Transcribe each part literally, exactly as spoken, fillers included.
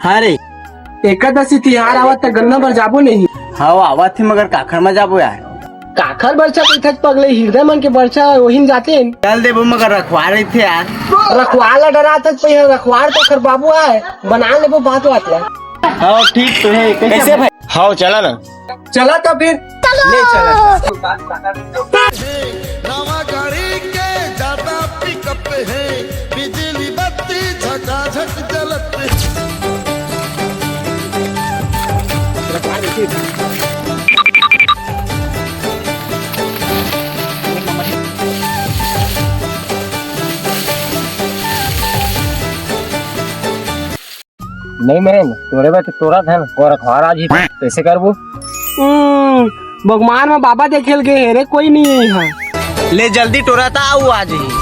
हाँ रे। एकादशी तिहार आवत त गन्ना बर जाबो नहीं? हाँ, आवत हे, मगर काखर म जाबो यार? काखर बरछा बइठत पगले, हिरदा मन के बरछा ओहिन जाते। चल देबो, मगर रखवार रहिथे यार। रखवार ला डरात हस पहिया, रखवार तो ओखर बाबू आय, बना लेबो बात बात ला। हाँ, ठीक तो हे। कैसे भाई? हाँ, चला ना। चला तो फिर। ले चला। नवा गाड़ी के ज्यादा पिकअप हे, बिजली बत्ती झकाझक जलत हे। नहीं मेम, तोरे बर तो तोरा धन और अखबार आज ही कैसे करबो? हम्म, बगमान में बाबा देखे ल गे हे रे, कोई नहीं है यहाँ। ले जल्दी टोरा ता, आऊ आज ही।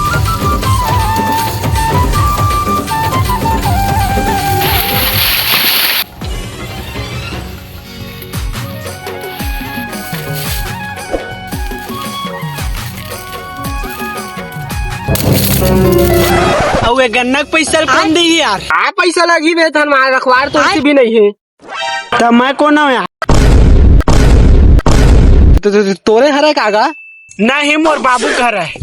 अउ ए गन्ना के पैसा ल कौन देही यार? आ पैसा लगही बे, धन मार रखवार तो ऐसे भी नहीं है। त मैं कौन हूँ यार? तो, तो, तो, तोरे हरे कागा? नहीं, मोर बाबू घर है।